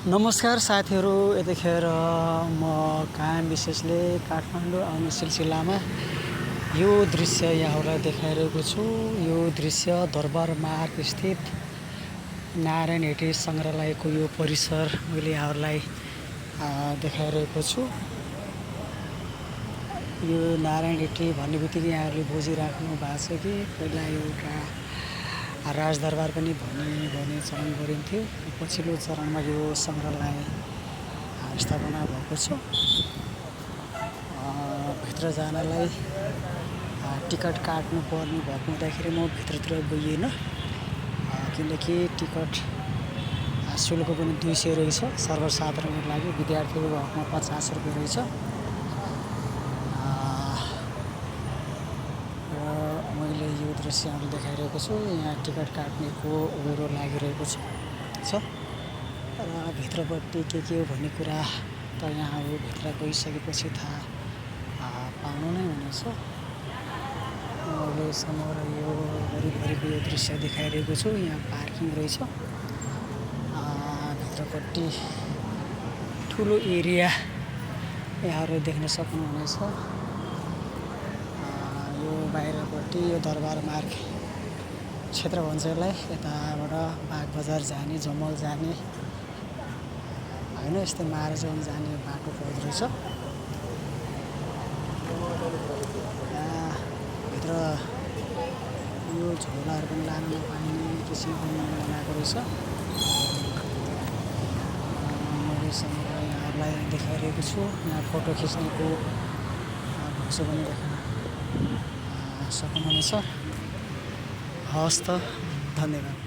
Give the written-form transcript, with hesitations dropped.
नमस्कार साथीहरू, यतिखेर म कायम विशेषले काठमाडौँ आउने सिलसिलामा यो दृश्य यहाँहरूलाई देखाइरहेको छु। यो दृश्य दरबार मार्ग स्थित नारायण हेटी सङ्ग्रहालयको यो परिसर मैले यहाँहरूलाई देखाइरहेको छु। यो नारायण हेटी भन्ने बित्तिकै यहाँहरूले बुझिराख्नु भएको छ कि पहिला एउटा राजदरबार पनि भन्ने चलन गरिन्थ्यो। पछिल्लो चरणमा यो सङ्ग्रहालय स्थापना भएको छ। भित्र जानलाई टिकट काट्नु पर्ने भएको हुँदाखेरि म भित्रतिर गइएन, किनकि टिकट शुल्क पनि 200 रहेछ। सर्वसाधारणको लागि विद्यार्थीहरूको हकमा 50 रुपियाँ रहेछ। मैले यो दृश्यहरू देखाइरहेको छु। यहाँ टिकट काट्नेको उरो लागिरहेको छ र भित्रपट्टि के हो भन्ने कुरा त यहाँहरू भित्र गइसकेपछि थाहा पाउनु नै हुनेछ। अहिलेसम्म यो वरिपरिको यो दृश्य देखाइरहेको छु। यहाँ पार्किङ रहेछ। भित्रपट्टि ठुलो एरिया यहाँहरू देख्न सक्नुहुनेछ। यो बाहिरपट्टि यो दरबार मार्ग क्षेत्र भन्छ यसलाई। यताबाट बागबजार जाने, जमल जाने होइन, यस्तै माराजोङ जाने बाटो पर्दो रहेछ। भित्र यो झोलाहरू पनि लान नपाइने किसिमको बनाएको रहेछ। मैले यहाँहरूलाई देखाइरहेको छु। यहाँ फोटो खिच्नेको भक्सो पनि देख्न सक्नुहुनेछ। हवस् त, धन्यवाद।